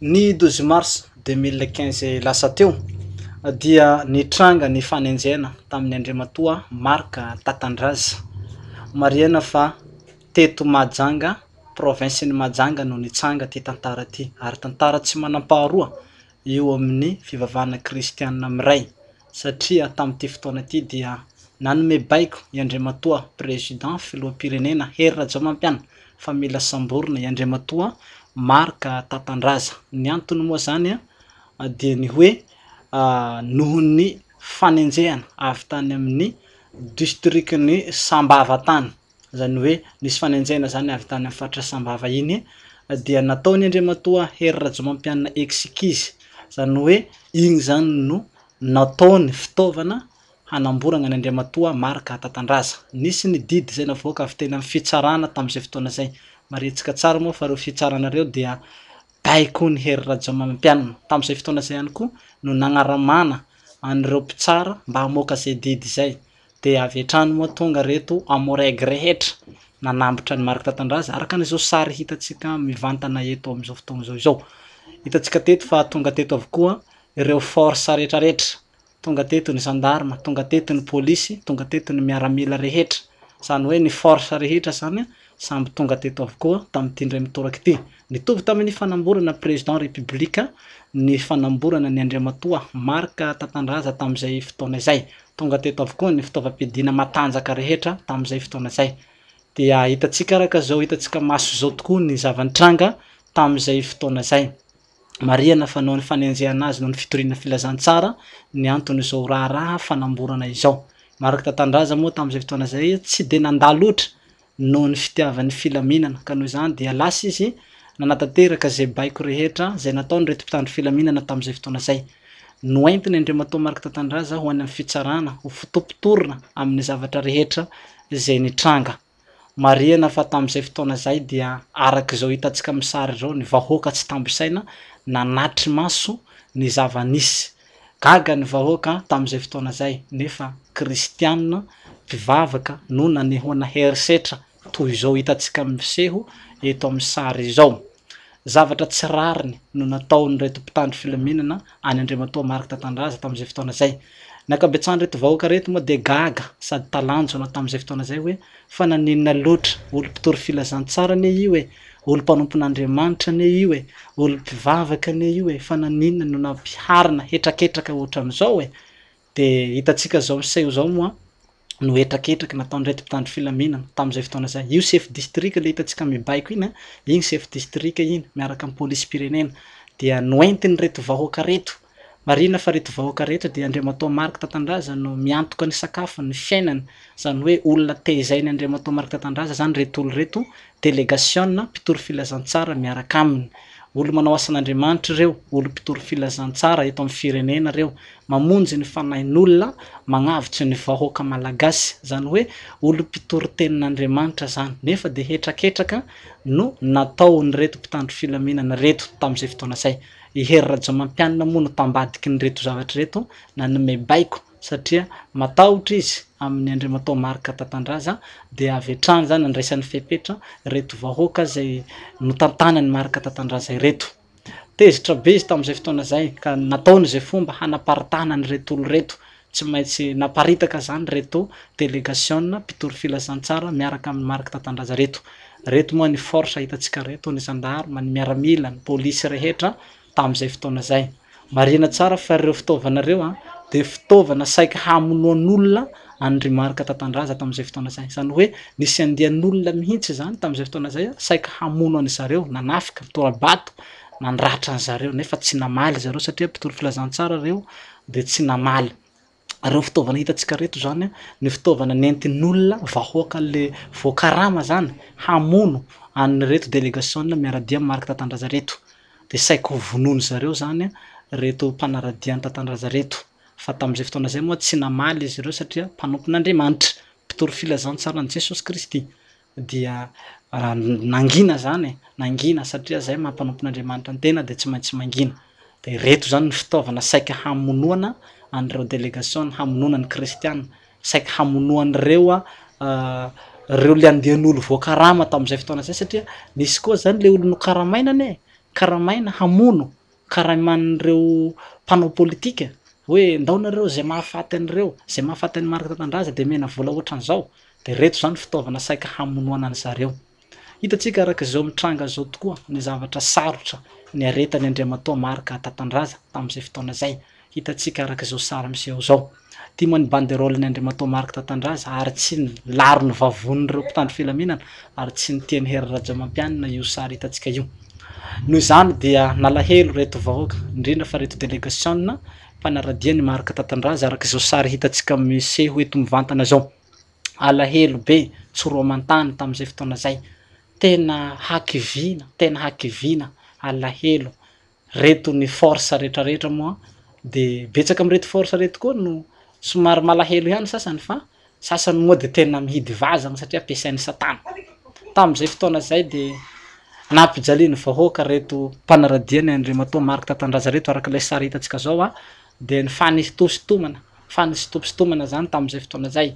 Ny 12 mars 2015 lasa teo dia nitranga ny fanenjehana tamin'ny Andriamatoa Marc Tatandraza. Marihana fa teto Mahajanga, province-n'i Mahajanga no nitsanga ity tantara ity ary tantara tsy manam-paharoa eo amin'ny fivavahana kristiana miray satria tamin'ity fotoana ity dia nanome baiko i Andriamatoa Président Filoham-pirenena Hery Rajaomahampianina fa mila samborina i Andriamatoa Marc Tatandraza. Ny antony moa izany dia ny hoe noho ny fanenjehana avy tany amin'ny distrikan'i Sambava tany, izany hoe nisy fanenjehana izany avy tany amin'ny faritra Sambava iny dia nataon'i Andriamatoa Hery Rajaomampianina exikizy, izany hoe iny izany no nataony fitaovana hanamborana an'i Andriamatoa Marc Tatandraza. Nisy ny didy izay navoaka avy teny amin'ny fitsarana tamin'izay fotoana izay. Marihintsika tsara moa fa ireo fitsarana ireo dia baikon'i Hery Rajaomampianina. Tamin'izay fotoana izay ihany koa no nagnaramana an'ireo mpitsara mba hamoaka izay didy izay. Dia avy hatrany moa tonga ireto Amoreg rehetra nanambotra an'i Marc Tatandraza araka an'izao sary hitantsika mivantana eto amin'izao fotoana izao izao. Hitantsika teto fa tonga teto avokoa ireo force rehetrarehetra. Tonga teto ny gendarme, tonga teto ny polisy, tonga teto ny miaramila rehetra. Izany hoe ny force rehetra izany samby tonga teto avokoa tamin'ity indray mitoraka ity. Nitovy tamin'ny fanamborana président république ny fanamborana ny Andriamatoa Marc Tatandraza tamin'izay fotoana izay. Tonga teto avokoa ny fitaovam-piadiana matanjaka rehetra tamin'izay fotoana izay. Dia hitantsika araka izao hitantsika maso izao tokoa ny zava-nitranga tamin'izay fotoana izay. Marihana fa noho ny fanenjehana azy noho ny fitoriana filazantsara ny anton'izao raharaha fanamborana izao. Marc Tatandraza moa tamin'izay fotoana izay tsy dia nandà loatra noho ny fitiavany filaminana ka noho izany dia lasa izy nanatanteraka izay baiko rehetra izay nataon'ireto mpitandro filaminana tamin'izay fotoana izay. Noentiny Andriamatoa Marc Tatandraza ho any amin'ny fitsarana ho fotopotorina amin'ny zavatra rehetra izay nitranga. Marihana fa tamin'izay fotoana izay dia araka izao hitantsika amin'ny sary izao ny vahoaka tsy tambo isaina nanatri-maso ny zava-nisy. Gaga ny vahoaka tamin'izay fotoana izay nefa kristiana mpivavaka no nanehoana herisetra toy izao hitantsika miseho eto amin'ny sary izao. Zavatra tsy rariny no nataon'ireto mpitandro filaminana an'i Andriamatoa Marc Tatandraza tamin'izay fotoana izay. Ny ankabetsahan'ireto vahoaka ireto moa dia gaga sady talanjona tamin'izay fotoana izay hoe fa naninona loatra, olo-mpitory filazantsara anie io e, olo-mpanompon'Andriamanitra anie io e, olo-mpivavaka anie io e, fa naninona no nampiharina hetraketraka ohatran'izao e? Dia hitantsika izao miseho izao moa no hetraketraky nataon'ireto mpitandro filaminana tamin'izay fotoana izay. Io chef district ilay hitantsika mibaiko iny an, iny chef district iny miaraka amin'ny polisim-pirenena dia noentin'ireto vahoaka ireto. Marihina fa ireto vahoaka ireto dia Andriamatoa Marc Tatandraza no miantoka ny sakafony, ny fiainany, izany hoe olona tezain'i Andriamatoa Marc Tatandraza izany ireto olona ireto, delegasiona mpitory filazantsara miaraka aminy. Olo manao asan'Andriamanitra ireo, olo mpitory filazantsara eto amin'ny firenena ireo, mamonjy ny fanahin'olona, magnavotry ny vahoaka malagasy, zany hoe olo mpitory tenin'Andriamanitra zany, nefa de hetraketraka no nataon'ireto mpitandro filaminana reto tamin'izay fotoana zay. I Hery Rajaomampianina moa no tambadikin'ireto zavatra ireto nanome baiko satria matahotra izy amin'ny Andriamatoa Marc Tatandraza dia avy hatrany zany nandraisany fepetra ireto vahoaka zay notantanan'i Marc Tatandraza ireto. Tezitra be izy tamin'izay fotoana izay ka nataony izay fomba hanaparitahana an'ireto olona ireto. Tsy maintsy naparitaka izany ireto delegasiona mpitory filazantsara miaraka amin'i Marc Tatandraza ireto. Ireto moa ny force hitantsika ireto, ny gendarme, ny miaramila, ny polisy rehetra tamin'izay fotoana izay. Marihina tsara fa ireo fitaovana ireo dia fitaovana saika hamonoan'olona an'i Marc Tatandraza tamin'izay fotoana izay. Izany hoe nisy andian'olona mihitsy izany tamin'izay fotoana izay saika hamono an-dry zareo, nanafika, nitora-bato, nandratra an-dry zareo nefa tsy namaly zareo satria mpitory filazantsara ireo dia tsy namaly. Ireo fitaovana hitantsika ireto izany ny fitaovana nentin'olona vahoaka le voakarama izany hamono an'ireto delegasiona miara-dia amin'i Marc Tatandraza ireto. Dia saika ho vonoin-dry zareo izany ireto mpanara-dia an'i Tatandraza ireto. Fa tamin'izay fotoana izay moa tsy namaly izy ireo satria mpanompon'Andriamanitra, mpitory filazantsaran'i Jesosy Kristy. Dia nangina zany e, nangina satria zay maha mpanompon'Andriamanitra ny tena dia tsy maintsy mangina. Dia ireto zany ny fitaovana saika hamonoana an'ireo delegasiona, hamonoana ny kristiana, saika hamonoan'ireo ireo le andian'olo voakarama tamin'izay fotoana izay satria nisy koa zany le olo nokaramaina anie. Karamaina hamono, karaiman'ireo mpanao politika hoe ndao nareo zay mahafaty an'ireo, zay mahafaty an'i Marc Tatandraza de omena vola ohatran'izao, de reto zany fitaovana saika hamonoana an'zareo. Hitantsika araka izao mitranga izao tokoa ny zavatra sarotra niaretan'i Andriamatoa Marc Tatandraza tamin'izay fotoana izay. Hitantsika araka izao sary miseho izao. Ity moa ny banderole-n'i Andriamatoa Marc Tatandraza ary tsy nilaro ny vavonin'ireo mpitandro filaminana ary tsy nitian'i Hery Rajaomampianina io sary hitantsika io. Noho izany dia nalahelo ireto vahoaka, indrindra fa ireto delegasiona mpanara-dia an'i Marc Tatandraza araka izao sary hitantsika miseho eto mivantana izao. Alahelo be, tsy roa aman-tany tamin'izay fotoana izay. Tena hakiviana, tena hakiviana, alahelo. Reto ny force retraretra moa de betsaka amin'ireto force reto koa no somary malahelo ihany sasany fa sasany moa de tena mihidy vazana satria ampiasain'i satana. Tamin'izay fotoana izay de nampijalian'ny vahoaka reto mpanaradia an'i Andriamatoa Marc Tatandraza reto araka ilay sary hitantsika zao a, de nifanisitosintomana, nifanisitosintomana zany tamin'izay fotoana zay.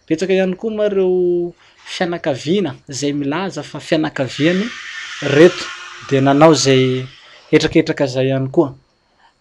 Betsaka ihany koa moa ireo fianakaviana izay milaza fa fianakaviany reto dia nanao izay hetraketraka izay ihany koa.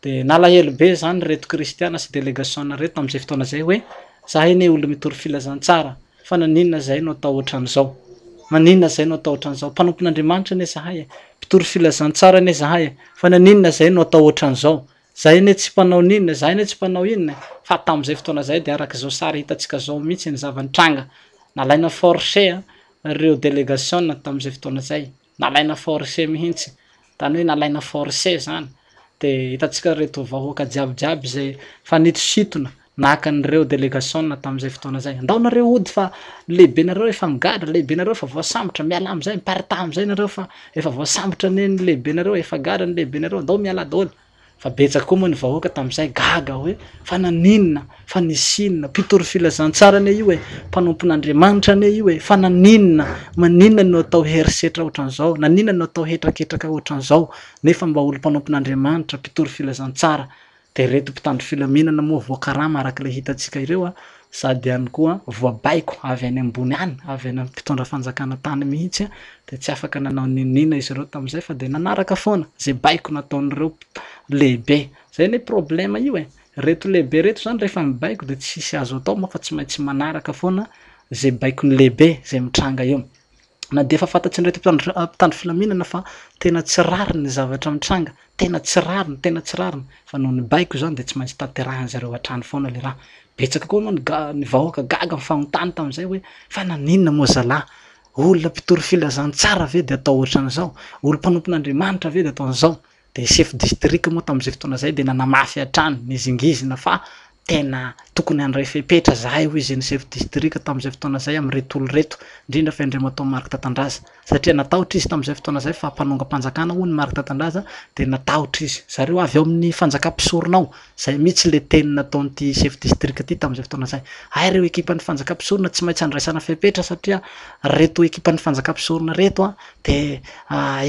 Dia nalahelo be izany ireto kristiana sy delegasiona ireto tamin'izay fotoana izay hoe zahay anie olona mitory filazantsara fa naninona izahay no atao ohatran'izao? Maninona izahay no atao ohatran'izao? Mpanompon'Andriamanitra anie izahay e! Mpitory filazantsara anie izahay e! Fa naninona izahay no atao ohatran'izao? Zahay anie tsy mpanao n'inona, zahay anie tsy mpanao inona e! Fa tamin'izay fotoana izay dia araka izao sary hitantsika izao mihitsy ny zava-nitranga. Nalaina force ireo delegasiona tamin'izay fotoana izay, nalaina force mihitsy, izany hoe nalaina force izany. Dia hitantsika ireto vahoaka jiaby jiaby izay efa nitositona naka an'ireo delegasiona tamin'izay fotoana izay. Andao nareo hody fa ny lehibenareo efa migadra, lehibenareo efa voasambotra, mialà amin'izay, miparitaha amin'izay nareo fa efa voasambotra anie ny lehibenareo, efa gadra ny lehibenareo, andao mialà daholo. Fa betsaka koa moa ny vahoaka tamin'izay gaga hoe fa naninona, fa nisy inona, mpitory filazantsara anie io e, mpanompon'Andriamanitra anie io e, fa naninona, maninona no atao herisetra ohatran'izao, naninona no atao hetraketraka ohatran'izao, nefa mba olo-mpanompon'Andriamanitra, mpitory filazantsara. Dia ireto mpitandro filaminana moa voakarama araka ilay hitantsika ireo a, sady ihany koa voabaiko avy any ambony any, avy any amin'ny mpitondra fanjakana tany mihitsy a, dia tsy afaka nanao n'inon'inona izy ireo tamin'izay fa dia nanaraka foana izay baiko nataon'ireo lehibe. Izay anie problème io e! Ireto lehibe ireto izany rehefa mibaiko dia tsisy azo atao moa fa tsy maintsy manaraka foana izay baikon'ny lehibe izay mitranga eo. Na dia efa fantatsin'ireto mpitandro filaminana fa tena tsy rariny ny zavatra mitranga, tena tsy rariny, tena tsy rariny, fa noho ny baiko izany dia tsy maintsy tanterahin-dry zareo hatrany foana le raha. Betsaka koa moa ny ga- ny vahoaka gaga nifanontany tamin'izay hoe fa naninona moa zalahy? Olona mpitory filazantsara ve de atao ohatran'izao? Olo mpanompon'Andriamanitra ve de atao an'izao? Dia chef district moa tamin'izay fotoana izay dia nanamafy hatrany, nihizingizina fa tena tokony handray fepetra zahay hoy izy ny chef district tamin'izay fotoana izay amin'ireto olona ireto, indrindra fa i Andriamatoa Marc Tatandraza, satria natahotra izy tamin'izay fotoana izay fa mpanongam-panjakana hono Marc Tatandraza dia natahotra izy, zareo avy ao amin'ny fanjakam-pisorona ao, izay mihitsy ilay teny nataon'ity chef district ity tamin'izay fotoana izay, hay ireo ekipan'ny fanjakam-pisorona tsy maintsy andraisana fepetra satria ireto ekipan'ny fanjakam-pisorona ireto an de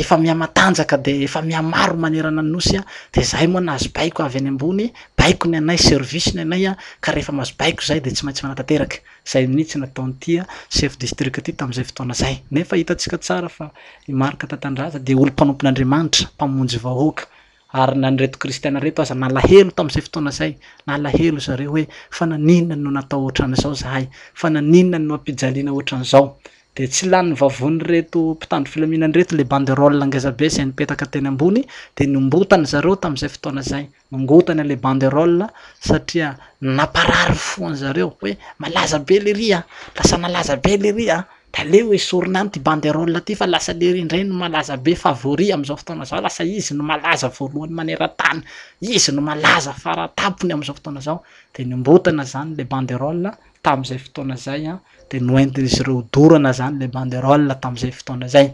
efa mihamatanjaka de efa mihamaro manerana ny nosy de zahay moa nahazo baiko avy any ambony, baiko ny anay, service ny anay ka rehefa mahazo baiko zahay de tsy maintsy manatanteraka, zay mihitsy nataon'ity chef district ity tamin'izay fotoana zay, nefa hitantsika tsara fa i Marc Tatandraza de olo-mpanompon'Andriamanitra, mpamonjy vahoaka, ary na an'ireto kristiana ireto aza nalahelo tamin'izay fotoana izay, nalahelo zareo hoe fa naninona no natao ohatran'izao zahay, fa naninona no ampijaliana ohatran'izao, Dia tsy lanin'ny vavon'ireto mpitandro filaminana ireto ilay banderole ngezabe izay nipetaka teny ambony dia nombotany zareo tamin'izay fotoana izay, nongotany ilay banderole satria namparary fo an'zareo hoe malaza be lery a, lasa nalaza be lery a, de aleo esorina any ity banderole ity fa lasa lery indray no malaza be favori amin'izao fotoana izao, lasa izy no malaza voalohany maneran-tany, izy no malaza faratampony amin'izao fotoana izao, de nombotana zany ilay banderole tamin'izay fotoana izay an, dia noentin'izy ireo hodorana izany ilay banderole tamin'izay fotoana izay.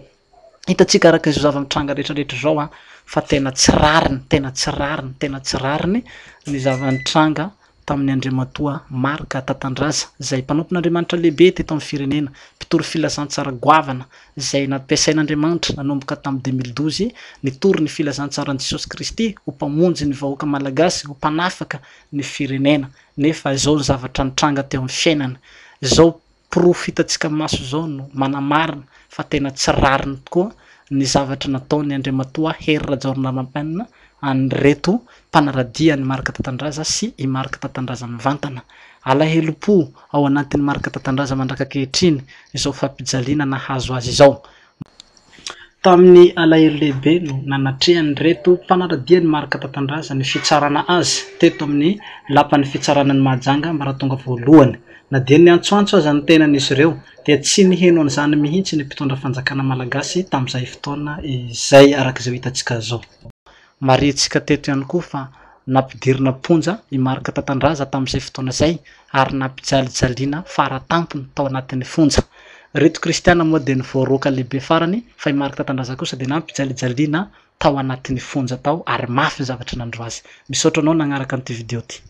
Hitantsika araka izao zava-mitranga rehetrarehetra izao an, fa tena tsy rariny, tena tsy rariny, tena tsy rariny ny zava-nitranga tamin'ny Andriamatoa Marc Tatandraza, izay mpanompon'Andriamanitra lehibe teto amin'ny firenena, mpitory filazantsara goavana, izay nampiasain'Andriamanitra nanomboka tamin'ny 2012, nitory ny filazantsaran'i Jesosy Kristy ho mpamonjy ny vahoaka malagasy, ho mpanafaka ny firenena. Nefa izao ny zavatra nitranga teo amin'ny fiainana. Izao porofo hitantsika maso izao no manamarina fa tena tsy rariny tokoa ny zavatra nataon'i Andriamatoa Hery Rajaonarimampianina an'ireto mpanara-dia an'i Marc Tatandraza sy i Marc Tatandraza mivantana. Alahelom-po ao anatin'i Marc Tatandraza mandrak'ankehitriny izao fampijaliana nahazo azy izao. Tamin'ny alahelo lehibe no nanatrehan'ireto mpanara-dia an'i Marc Tatandraza ny fitsarana azy teto amin'ny lapan'ny fitsarana an'i Mahajanga ambaratonga voalohany. Na dia niantsoantso aza ny tenan'izy ireo dia tsy niheno an'izany mihitsy ny mpitondra fanjakana malagasy tamin'izay fotoana izay araka izao hitantsika izao. Marihintsika teto ihany koa fa nampidirina am-ponja i Marc Tatandraza tamin'izay fotoana izay ary nampijalijaliana faratampony tao anatin'ny fonja. Ireto kristiana moa dia ny voaroaka lehibe farany fa i Marc Tatandraza kosa dia nampijalijaliana tao anatin'ny fonja tao ary mafy ny zavatra nandro azy. Misaotra anao nagnaraka an'ity video ity.